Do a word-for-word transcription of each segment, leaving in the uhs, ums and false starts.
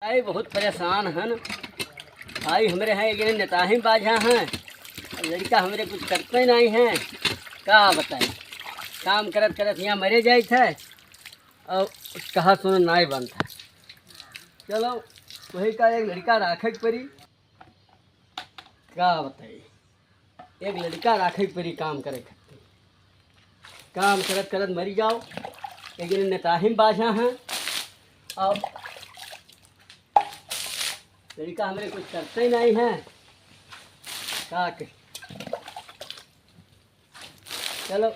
भाई बहुत परेशान हन। भाई हमरे हैं, एक नेताही बाझा हैं, लड़का हमरे कुछ करते नहीं हैं। का बताई, काम करत करत यहाँ मरे जाइत है और कहा सुन नाई बनता। चलो, वही का एक लड़का राखे के पड़ी। का बताई, एक लड़का राखे के पड़ी काम करे खातिर। काम करत करत मरी जाओ, लेकिन नेताही में बाझा हैं। और लड़का हमरे कुछ करते ही नहीं हैं। का के? चलो।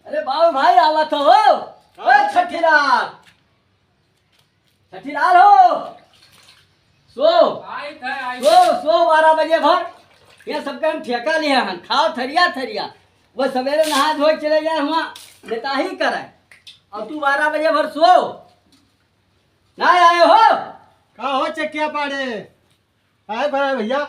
अरे बाबू भाई, आवत हो। हाँ। ए छठीलाल, छठीलाल हो, सो। आइत है, आइत सो, है। सो बारह बजे भर। ये सबके हम ठेका लिहे हन, खाओ थरिया थरिया। वो सवेरे नहा धोए चले जाए हुआ, नेताही करे, और तू बारह बजे भर सो। ना आए हो? का हो चकिया पाड़े? काहे भरा भैया?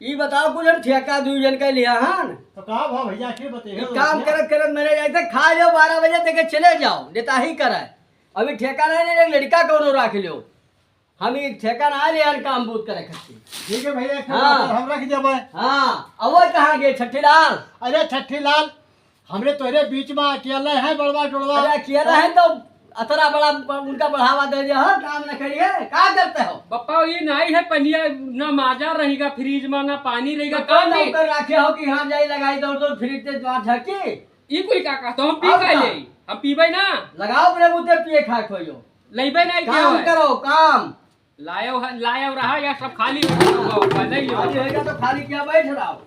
ई बताओ, कुछ हम ठेका दुइ जन का लिया हन। तो का भा भैया, के बतेगा एक तो काम भैया? करत करत मरे जाइत है, खा लियो बारह बजे तक चले जाओ, नेताही करे। अभी ठेका नहीं ले, लड़का कौनो राख लियो। हम एक ठेका ना ले यार, काम बूत करे खातिर। ठीक है भैया, एक हाँ। नौकर हम रख देबै। हाँ, अब वो कहाँ गए छठीलाल? अरे छठीलाल, हमरे तोहरे बीच में अकेले हैं बड़वा डोड़वा। अरे अकेला है तो अतरा बड़ा ब-, उनका बढ़ावा दे दिया हो, काम न करिए, का करते हो? पप्पा, ये नहीं है पनिया, ना माजा रहेगा फ्रिज में, ना पानी रहेगा, तो काम कौन नहीं। नौकर रखे हो कि हाँ जाई लगाई दौड़ दौड़ फ्रिज से जहाँ झकी? ई कुल का कहता हूँ, हम पी और का का? ले? हम पीबे ना। लगाओ अपने मुँह पे पिए खाए खोइयो। लेबे नहीं काम किया है। करो, काम। लायो है, लायो रहा या सब खाली हो गया, ले लो। खाली होएगा तो खाली क्या बैठ रहा हो?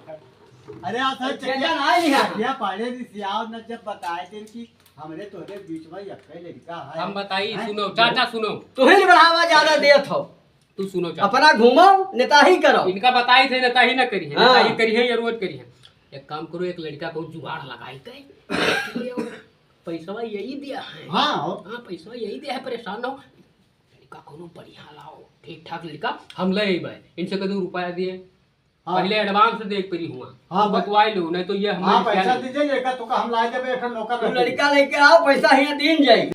अरे, आप सब चेतन चकिया, आए नहीं है। चकिया पाड़े दी सियाव न जब बताए दिन कि हमरे तोहरे बीच में यक्के लड़का है। हम बताई, हैं? सुनो, चाचा सुनो। तुही बढ़ावा ज्यादा देत हो। तू सुनो चाचा। अपना घूमो, नेताही करो। इनका बताई थे, नेताही ना करी है, हाँ। नेताही करी है या रोज करी है। एक काम करो, एक लड़का को जुगाड़ लगाई के। पैसवा यही दिया है। हाँ, हो। हाँ, पैसवा यही दिया है, परेशान ना हो। लड़का कोनो बढ़िया लाओ, ठीक ठाक लड़का, हम ले अइबे। इनसे कदू रुपया दिए, हाँ। पहले advance दे परी हुआ। हाँ, तू ब-, बतवाई लो, नहीं तो ये हमारे हाँ, पैसा दीजिए, लेकर तो हम ला देबे, एक नौकर तू रख दीजिए। लड़का लेके आओ, पैसा हियाँ दीन जाई।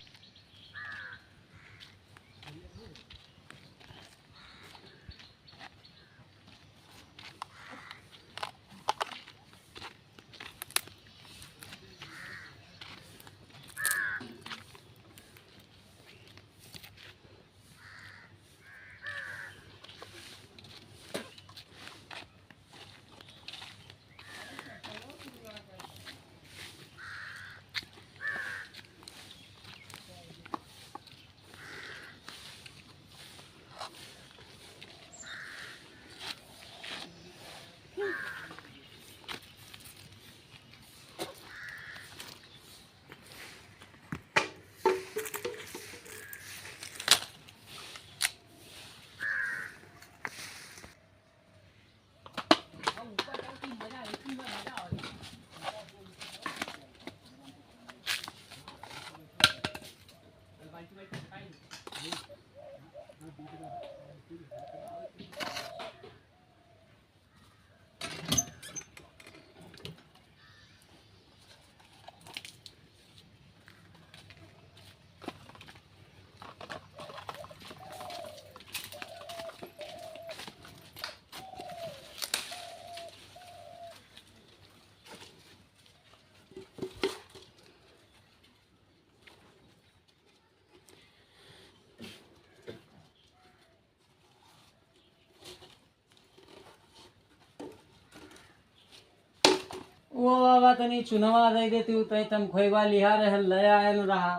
ओ बाबा, तनी चुनवा दे देती हूँ, तई तम खोइबा लिहा रहे, ले आए न रहा।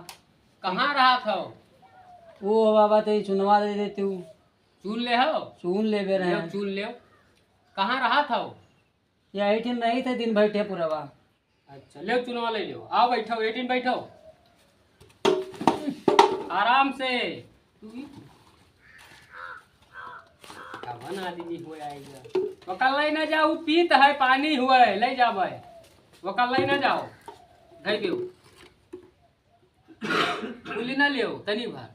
कहाँ रहा था वो? ओ बाबा, तनी चुनवा दे देती हूँ। चुन ले हो? चुन लेबे रहे। लेव, चुन लेव। कहाँ रहा था वो? यही ठिन रही थे दिन भर ठे पुरवा। अच्छा, लेव चुनवा ले लेव। आओ बैठो, एटीन बैठो। आराम से। तू ही। कवन आदमी हुए आएगा? ओकर ले ना जाओ, पीत है, पानी हुए, ले जावे। ओकर ले ना जाओ। धई देव। उली ना लेव, तनी भर।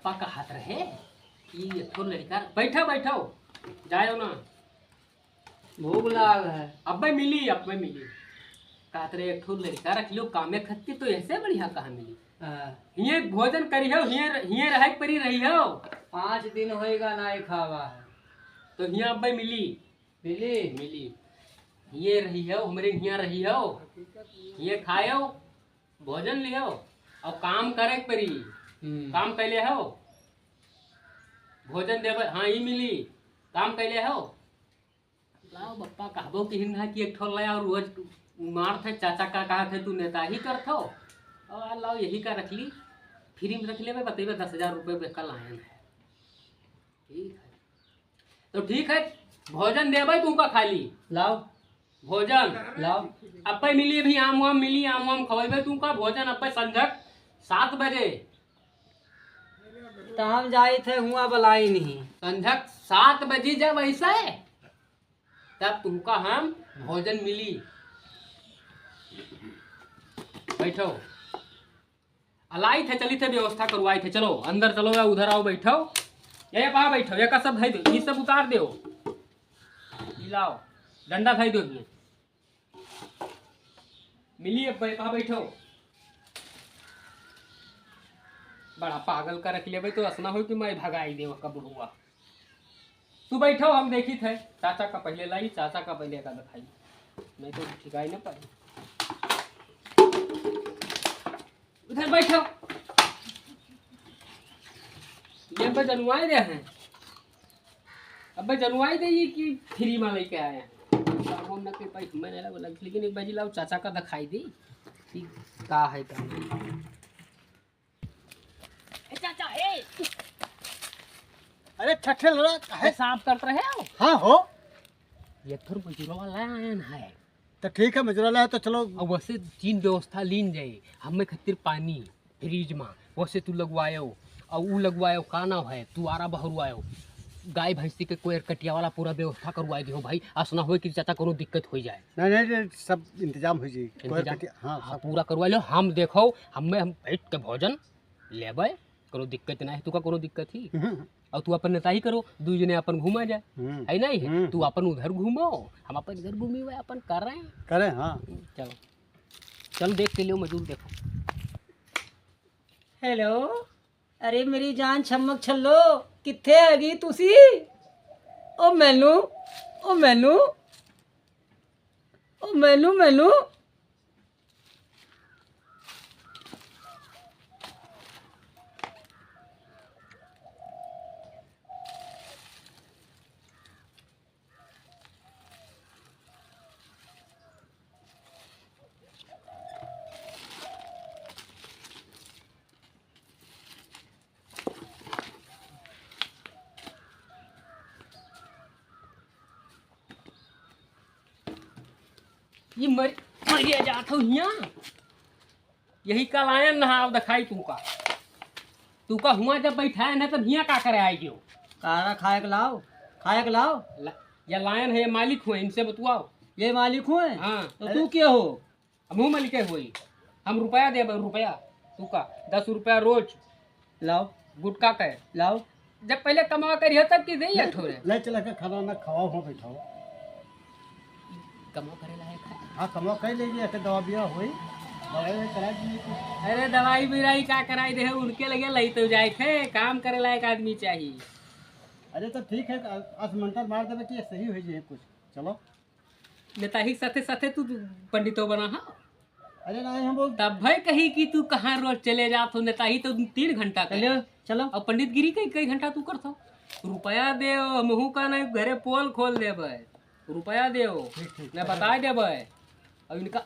पा कहत रहे कि एक ठो लड़का, बैठो, बैठो, जायो ना। भूख लाग है। अब्बे मिली, अब्बे मिली। कहत रहे, एक ठो लड़का रख लियो कामे खत्ती, तो ऐसे बढ़िया कहाँ मिली? हाँ। हिये भोजन करिहो, हिये, हिये रहे के परी रहिहो। पाँच दिन होएगा ना खावा है। तो हिये अब्बे मिली। मिली? मिली। हिये रहिहो, हमरे हिया रहिहो। हिये खायो, भोजन लिहो, और काम करे के परी। हम्म। काम कैले हो? भोजन देवे, हाँ, ई मिली। काम कैले हो? लाओ बप्पा, कहबो कि हिन्हा कि एक ठो ले, और रोज मारत है, चाचा का कहत है, तू नेता ही करत हो। और लाओ, यही का रख ली, फ्री में रख लेबे, बतेबे, दस हजार रुपये में कल आयन है। ठीक है, तो ठीक है, भोजन देबे तुमका खाली। लाओ। भोजन। लाओ। अब्बे मिली, अभी आम वाम मिली, आम वाम खवेबे तुमका। भोजन अब्बे संझक सात बजे। तो हम जाइत है, हुआ बलाई नहीं। संझक सात बजे जब ऐसे, तब तुमका हम भोजन मिली। बैठो। अलाइत है, चलित है, व्यवस्था करवाइत है। चलो, अंदर चलो या उधर आओ, बैठो। ये पा बैठो, ये का सब धई दो, ये सब उतार दो। ये लाओ, डंडा धई दो ये। मिली अब बै-, पा बैठो। बड़ा पागल का रख लेबे तो असना हो कि मैं भगाई देव का बुढ़ुआ। तू बैठो, हम देखित है। चाचा का पहले लाई, चाचा का पहले का दिखाई, नहीं तो ठिकाई ना पाई। उधर बैठो। ये अब्बे जनुआई दे हैं। अब्बे जनुआई दे ये कि फ्री में लेके आए हैं। साबुन न के पाई, मैं नहीं लगा, लेकिन एक बाजी लाओ, चाचा का दिखाई दे कि का है का नहीं। ए चाचा, ए! अरे ठठे लड़ा, काहे? पेशाब करत रहे हो? हाँ हो। ये थोर मजूरवा लायन है। तो ठीक है, मजूरवा लाया तो चलो। अब वैसे तीन व्यवस्था लीन जाए, हमें खातिर पानी फ्रिज में, वैसे तू लगवायो, और ऊ लगवायो, का नाम है, तू आरा बहरवायो, गाय भैंसी के कोयर कटिया वाला पूरा व्यवस्था करवाई दियो भाई, असना होए कि चाचा कोनो दिक्कत हो जाए। नहीं, नहीं, नहीं, सब इंतजाम हो जाए। कोयर इंतजाम? कटिया, हाँ, हाँ, सब। पूरा करवा लो। हम देखो, हमें, हम बैठ के भोजन लेबे, कोनो दिक्कत ना है, तुका कोनो दिक्कत ही? हम्म। और तू अपन नेताही करो, दू जने अपन घूमा जाए, हम्म। है नहीं? हम्म। तू अपन उधर घूमो, हम अपन इधर घूमी हुए, अपन कर रहे हैं। करें, हाँ। चलो, चलो देख के लियो, मजूर देखो। हेलो, अरे मेरी जान छम्मक छल्लो, कित्थे हैगी तुसी? ओ मैनू, ओ मैनू, ओ मैनू, मैनू। ये मर, मर गया जात हो हियाँ। यही कल आयन नहा, अब दिखाई तुमका। तुमका हुआ जब बैठाए ना, तब हियाँ का करे आए गयो? कारा खाए के लाओ, खाए के लाओ। ला-, ये लायन है, ये मालिक हुए, इनसे बतुआओ। ये मालिक हुए? हाँ। तो अरे। तू क्या हो? हमहू मलिके होई। हम रुपया देबे, रुपया। तू का? दस रुपया रोज। लाओ। गुटखा के। लाओ। जब पहले कमा करियो तब कि देई एक ठो रे। ले चला के खाना ना खवाओ, हो बैठाओ। कमा करे लायक है। हाँ, कमा कर लेगी, ऐसे दवा बिया होई। दवाई वाई करा दीजिए कुछ। अरे दवाई बिराई का कराई दे, उनके लगे लई तो जाए थे, काम करे लायक आदमी चाहिए। अरे तो ठीक है, अस मंत्र मार देबे कि सही हो जाए कुछ। चलो। नेताही के साथे साथे तू पंडितो बना हा। अरे नहीं, हम बोल तब भाई कही कि तू कहाँ रोज चले जात हो, नेताही तो तीन घंटा का चलो, है। चलो। और पंडितगिरी कई, कई घंटा तू करत हो। रुपया दे, हमहू का नहीं, घरे पोल खोल देबे। रुपया दे, ठीक, ठीक, मैं चलो। बता देबे। और इनका,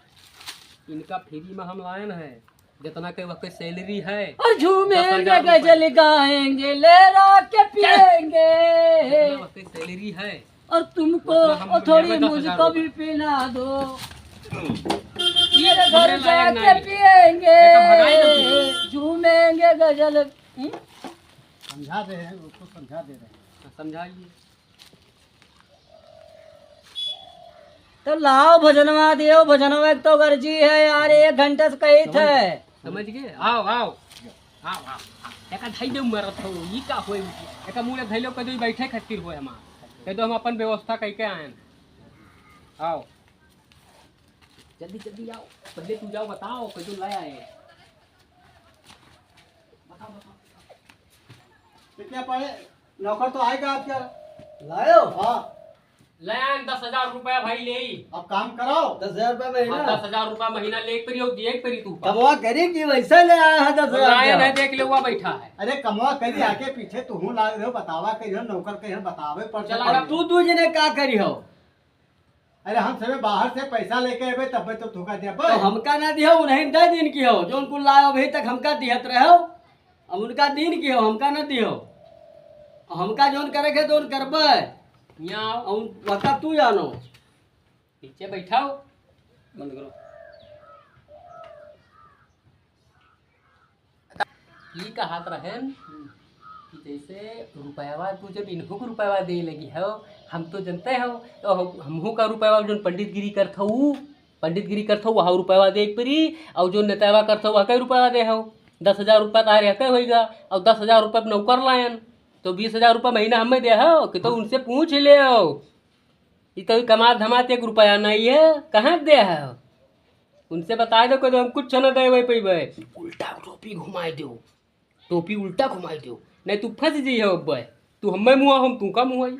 इनका फ्री में हम लायन है। जितना के वक्त सैलरी है, और झूमेंगे, दस हजार रुपए। गजल गाएंगे, लहरा के पिएंगे। जितना वक्त सैलरी है, और तुमको उतना हम और थोड़ी लेंगे दस हजार मुझको रुपए। भी पिला दो। ये मेरे घर हमरे लायक जाके नहीं है। पिएंगे, देखो, भगाई दो तुम। झूमेंगे गजल। हम्म? समझा दे हैं, उसको समझा दे रहे हैं। समझाइए। तो लाओ भजनवा दियो, भजनवा एक तो गर्जी है यार, एक घंटा से कही थे। समझ गए? आओ, आओ। आओ, आओ, आओ। एका धई दे मरत हो, ई का होए? एका मुड़े धइलो, कह दो, ई बैठे खातिर होए हमार। कह दो, हम अपन व्यवस्था कइके आएन। आओ। जल्दी, जल्दी आओ। पहले तू जाओ, बताओ, कह दो, ले आए। बताओ, बताओ, बताओ। कितने पड़े? नौकर तो आएगा आपका। लायो? हाँ। ले आए दस हजार रुपया भाई ले। अब काम कराओ। दस हजार रुपया महीना? हाँ, दस हजार रुपया महीना ले परी और दिए परी तू। कमवा करी कि वैसे ले आया है दस हजार लाया रुपया? नहीं, देख ले, हुआ बैठा है। अरे कमवा करी, आगे पीछे तू हूँ लाग रहे हो, बतावा करी हो, नौकर करी हो, बतावे पड़ चला सकता है। तू दू जने का करी हो? अरे हम सबे बाहर से पैसा लेके अबे तबे तो तुका देबे। तो हमका ना दिहो, उन्हें दे दिन की हो, जौन कुल लायो अभी तक हमका दिहत रहो। अब उनका दिन की हो, हमका ना दिहो। हमका जौन करे के तो उन करबे। यहाँ आओ। और वका तू जानो। नीचे बैठाओ। बंद करो। ई कहत रहेन कि जैसे रुपयवा तू जब इनहू को रुपयवा दे लगी हो, हम तो जनते हो, तो हम, हमहू का रुपयवा जौन पंडितगिरी करत हो, ऊ पंडितगिरी करत हो, वहाँ रुपयवा दे परी, और जो नेतावा करत हो, वहाँ कई रुपयवा दे हो, दस हजार रुपया तारे हके होइगा, और दस हजार रुपया नौकर लायन, तो बीस हजार रुपया महीना हमें दे हो, कि तो उनसे पूछ ले हो। ई तो कमात धमात एक रुपया नहीं है, कहाँ दे हो? उनसे बताए दो, कह दो, "हम कुछ न देवे पइबे।" उल्टा टोपी घुमाए दो, टोपी उल्टा घुमाए दो, नहीं तू फंस जइहो अब्बे। तू हम्मे मुआ, हम तू का मुआई।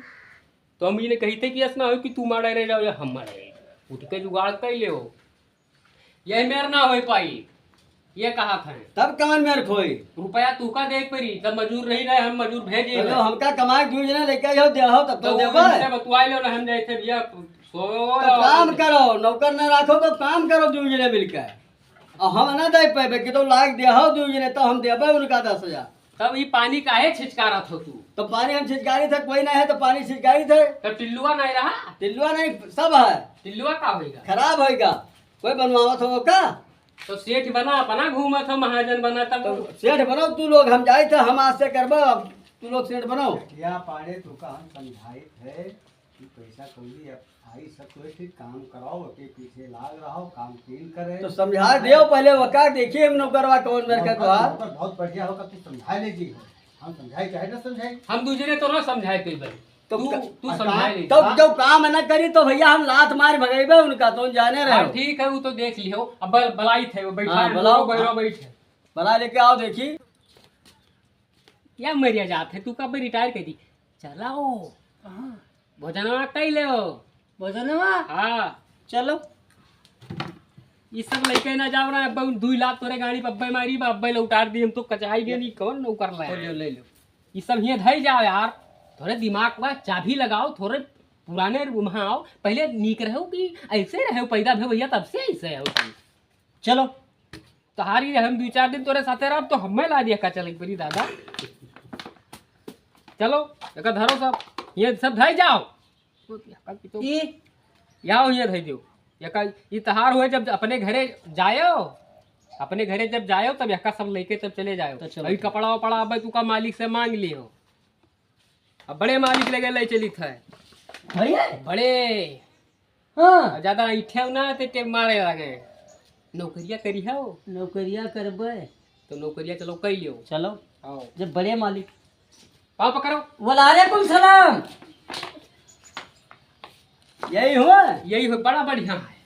तो हम इन्हें कही थे कि ऐसा ना हो कि तू मारे रह जाओ या हम मारे रह जाओ। उठ के जुगाड़ कर ले हो, यही मेर ना हो पाई। ये कहा था। तब कवन मेर खोई? रुपया तू का देख परी, तब मजूर नहीं रहे, हम मजूर भेजे तो हैं। हमका कमाए दू जने लेके जाओ, दे हो, तब तो तो देबे। उनसे बतवाई लो ना, हम जाए थे भैया, सो तो काम करो, नौकर ना रखो तो काम करो दू जने मिलके। और हम ना दे पाबे कि तो लाग दे हो दू जने, तो हम देबे उनका दस हजार। तब ई पानी काहे छिचकारत हो तू? तो पानी हम छिचकारी थे, कोई नहीं है तो पानी छिचकारी थे। तो टिल्लुआ नहीं रहा? टिल्लुआ नहीं, सब है। टिल्लुआ का होइगा? खराब होइगा। कोई बनवावत हो का? तो सेठ बना, अपना घूमत हो महाजन बना, तब तो सेठ बनो तू लोग, हम जाई थे, हम आज से करबो, अब तू लोग सेठ बनो। या पाड़े तू का हम समझाई थे कि पैसा कौड़ी अब आई सब तो ठीक काम कराओ, ओके पीछे लाग रहा हो, काम तीन करे। तो समझा देओ पहले, वका देखिए हम नौकरवा कौन मेर का नौकर, तोहार। नौकर बहुत बढ़िया होगा, तू समझा ले जी हो। हम समझाई चाहे ना समझाई। हम दूसरे तो ना समझाए कई बार। तो तू, क-, तू आ, समझाए काम, ले। तो हाँ। जब काम ना करी तो भैया हम लात मार भगेबे उनका, तो जाने रहे हाँ, हो। ठीक है, वो तो देख लियो। अब बल-, बलाई थे, वो बैठा हाँ, है, बुलाओ। बैठा बैठे। बला लेके आओ, देखी। क्या मरिया जात है, तू कब रिटायर कर दी? चलाओ। कहाँ? भोजनवा कई ले हो। भोजनवा? हाँ। चलो। ई सब लइके ना जाओ ना, अब्बे उन दुई लाख तोरे गाड़ी पर अब्बे मारी बा, अब्बे लौटार दी, हम तो कचाई गए नहीं, कौन नौकर लाया? ले लो, ले लो। ई सब हियाँ धई जाओ यार, थोरे दिमाग बा, चाबी लगाओ, थोरे पुराने रूम में आओ, पहले नीक रहो कि ऐसे रहो, पैदा भे भैया तब से ऐसे हो तुम। चलो। तोहारी हम दुई चार दिन तोरे साथे रहब, तो हमें ला दिया का चले परी दादा। चलो, एका धरो सब, ये सब धई जाओ। तो ई? याओ ये धई दियो। एका, ई तहार हुए जब अपने घरे जायो, अपने घरे जब जायो, तब एका सब लेके तब चले जायो। तो चलो। अभी कपड़ा वपड़ा अब तू का मालिक से मांग लियो। अब बड़े मालिक लगे ले चलित है। भैया? बड़े। हाँ। अब ज्यादा ऐठे ना ते के मारे लगे। नौकरिया करी हो? नौकरिया करबे। तो नौकरिया चलो कई लियो। चलो। आओ। जब बड़े मालिक। पाँव पकड़ो। वालेकुम सलाम। यही हो? यही हो, बड़ा बढ़िया है।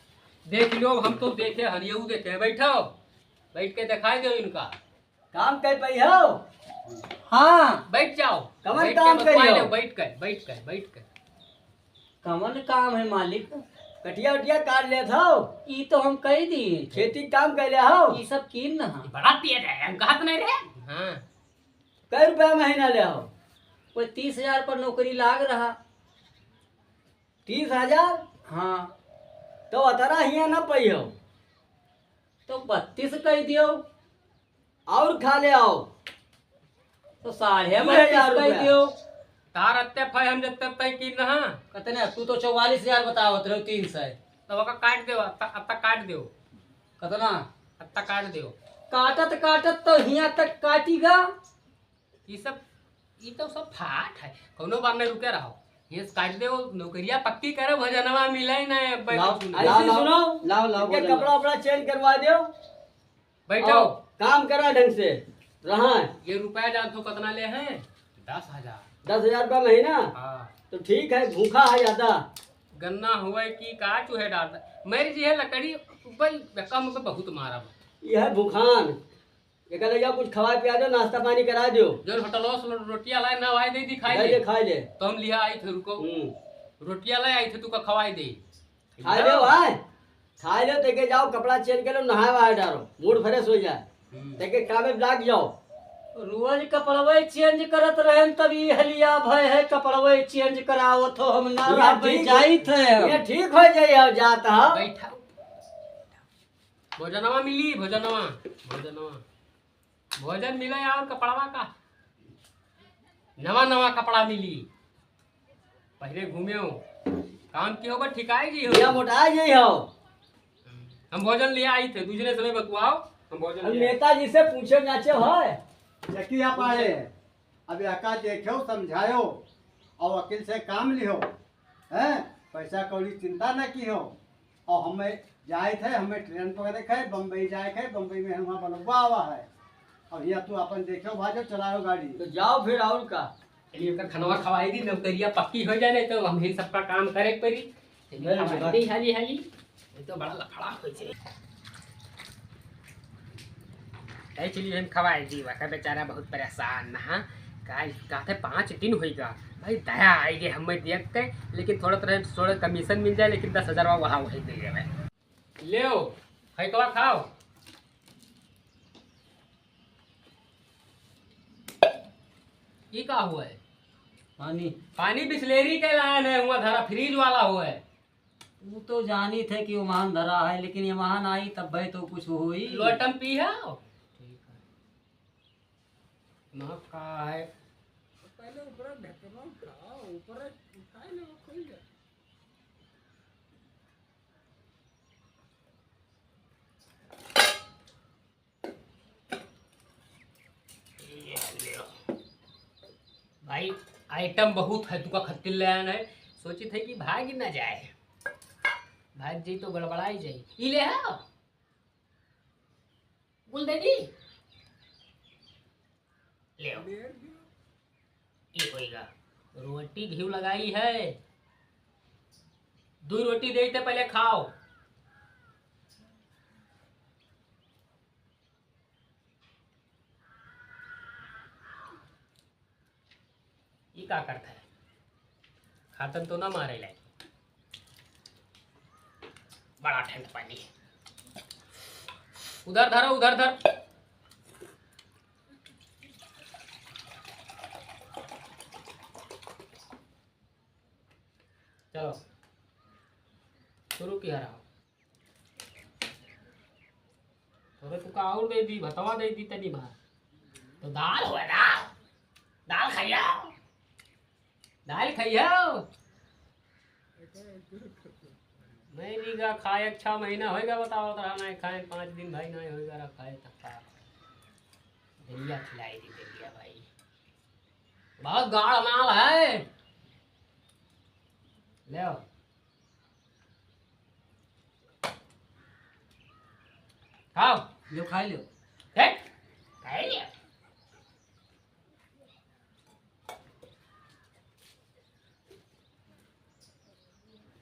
देख लो, हम तो देखे, हनियऊ देखे। बैठो, बैठ के दिखाई दो इनका। काम कर पाई हो? हाँ। बैठ जाओ। कवन बैठ के काम बतवाई करियो? लो, बैठ के, बैठ के, बैठ के। कवन काम है मालिक? कटिया उटिया काट लेत हो? ई तो हम कही दी। खेती काम कर ले हो? ई सब कीन न हा। बड़ा तेज है, हम कहत नहीं रहे। हाँ। कै रुपया महीना ले हो? कोई तीस हजार पर नौकरी लाग रहा। तीस हजार? हाँ। तो अतरा हियाँ ना पई हो। तो बत्तीस कह दियो। और खा ले आओ। तो साढ़े दो हजार बत्तीस कह रुपया। दियो। तार अत्ते फै हम जत्ते तय की ना। कतने? तू तो चौवालीस हजार बतावत रहो, तीन सौ। तो ओका काट दो, अत्ता, अत्ता काट दो। कतना? अत्ता काट दो। काटत काटत तो हियाँ तक काटी गा। ई सब, ई तो सब फाट है। कौनो बार नहीं रुके रहो। ये काट दो, नौकरिया पक्की करो, भजनवा मिले ना, अब लाओ, बैठो सुनो। लाओ, ऐसे लाओ, सुनो, लाओ, लाओ, इनके भजन कपड़ा लाओ। वपड़ा change करवा दो। बैठो। और काम करा ढंग से। रहा है। ये रुपया जानत हो कितना ले हैं? दस हजार। दस हजार रुपया महीना? हाँ। तो ठीक है, भूखा है ज्यादा। गन्ना हुए कि का चूहे डालता? मेरी जी है लकड़ी, भाई, कम पे बहुत मारा बा। यह भूखान, एकर ले जाओ, कुछ खवाए पिया दो, नाश्ता पानी करा दो। जौन होटलवा से रोटिया लाए ना, वाए दे दी, खाए ले ले। ले, खाए ले। तो हम लिहा आई थे, रुको। हम्म। रोटिया लाए आई थे, तुका खवाए दे। खाए ले भाई, खाए ले, तेके जाओ, कपड़ा चेंज कर लो, नहाए वहाए डारो, मूड फ्रेश हो जाए। हम्म। तेके कामे लाग जाओ। रोज कपड़वे चेंज करत रहेन, तब ई हलिया भय है, कपड़वे चेंज करावत हो, हम ना ये रहबे, ठीक, जाइत है हम। ये ठीक हो जाई हो, जात हो। बैठा। भोजनवा मिली, भोजनवा, भोजनवा। भोजन मिले और कपड़वा का? नवा नवा कपड़ा मिली। पहले घूमे हो, काम की हो, बस ठिकाई जी हो। या मोटा जी हो। हम भोजन ले आई थे, दूसरे समय बतुआओ, हम भोजन हम ले आई। नेताजी से पूछे नाचे है। चकिया पाड़े, अब यहका देखो, समझायो और वकील से काम लिहो, हैं? पैसा कौड़ी चिंता न किहो। और हमें जाए थे, हमें ट्रेन पकड़े थे, बम्बई जाए थे, बम्बई में हमारा बलुआ आवा है। अब यहाँ तू अपन देखो, भाजो, चलाओ गाड़ी। तो जाओ फिर, और का? चलिए, ओकर खनवा खवाई दी, नौकरिया पक्की हो जाए, नहीं तो हम ही सबका काम करे के पड़ी। चलिए, नहीं, खवाई नहीं। दी हाली हाली, नहीं तो बड़ा लफड़ा हो जाए। ए, चलिए, हम खवाई दी, वकर बेचारा बहुत परेशान ना, हाँ। का, कहते पाँच दिन होइगा, भाई, दया आई गई हमें देख के, लेकिन थोड़ा, थोड़ा, थोड़ा कमीशन मिल जाए, लेकिन दस हजार वहाँ वही दे देवे। लेओ, फैकवा खाओ। ई का हुआ है? पानी। पानी बिसलेरी के लायन है, हुआ धरा फ्रिज वाला हुआ है। वो तो जानी थे कि वो महान धरा है, लेकिन ये महान आई तब भाई तो कुछ होई। लोटम पी है? ठीक है। ना का है? पहले ऊपर ढक्कन उठा, ऊपर उठाए ना, वो खुल जाए। ये ले। भाई, आइटम बहुत है, तुका खत्तिर ले आना है। सोची थे कि भाग ही ना जाए, भाग जाई तो गड़बड़ाई जाई। ई ले आओ, बोल दे दी, ले आओ। ई होइगा, रोटी घी लगाई है, दो रोटी दे दे, पहले खाओ। ई का करता है? खातन तो ना मारे लायक। बड़ा ठंड पानी। उधर धरो, उधर धर। चलो, शुरू किया रहा। अरे तू का और दे दी, भतवा दे दी तनी भर। तो दाल हुआ, दाल। दाल खाइयो। दाल खाइयो। नहीं रीगा खाए, छह महीना होइगा, बताओ तो नहीं खाए, पाँच दिन भाई नहीं होइगा रहा खाए तब का। दलिया खिलाई दी, दलिया भाई। बहुत गाढ़ माल है। ले आओ। खाओ। लो, खाई लो। देख, खाई लिया।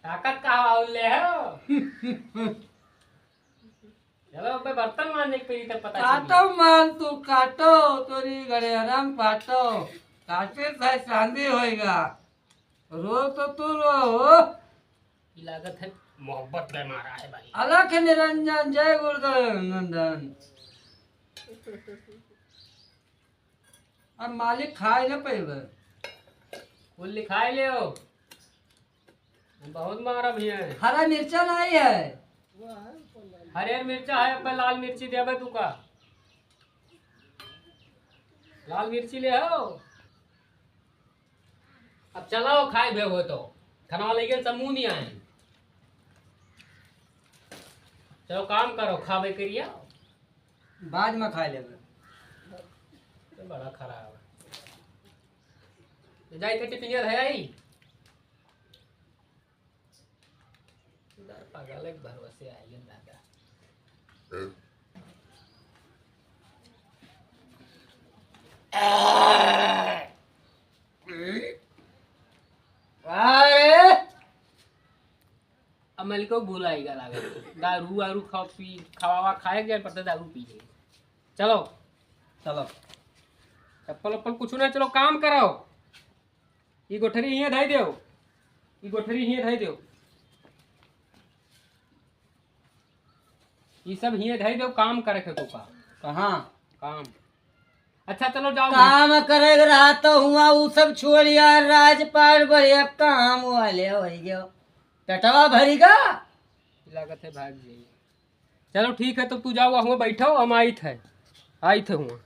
ताकत का हवा उल्ले हो? चलो, अब बर्तन मांजने के पीछे तब पता चली। काटो माल तू, काटो, तोरी गड़े हराम पाटो। काटे से चांदी होएगा। रो तो तू रो हो। ई लागत है मोहब्बत के मारा है भाई। अलख निरंजन, जय गुरुदेव नंदन। अब मालिक खाए न पइबे। कुल लिखाए ले हो। बहुत मारा भी है। हरा मिर्चा नहीं है। हरे मिर्चा है, अब लाल मिर्ची देबे तू का? लाल मिर्ची ले हो। अब चलाओ, खाए भे हो तो। खाना वाला लेकिन समूह नहीं आए। चलो काम करो, खावे करिया। बाद में खाए लेबे। तो बड़ा खराब है। जाई के टिफिनिया धर आई। इधर पागल एक भरोसे आइए दादा। अरे, अब मलिको बुलाएगा लागत। दारू वारू खाओ, पी, खावा खाए के पड़ता, दारू पी ले। चलो, चलो। चप्पल उप्पल कुछ ना, चलो काम करो। ई गोठरी हियाँ धई देव, ई गोठरी हियाँ धई देव, ई सब हियाँ धई देव, काम करे के तोका। कहाँ? काम। अच्छा, चलो जाओ। काम करे के रहा तो हुआ, उ सब छोड़ यार, राजपाट बढ़िया काम वाले हो गयो। पेटवा भरी का? लागत है भाग जाइए। चलो ठीक है, तो तू जाओ, हुआ बैठो, हम आइत है, आइत है हुआ।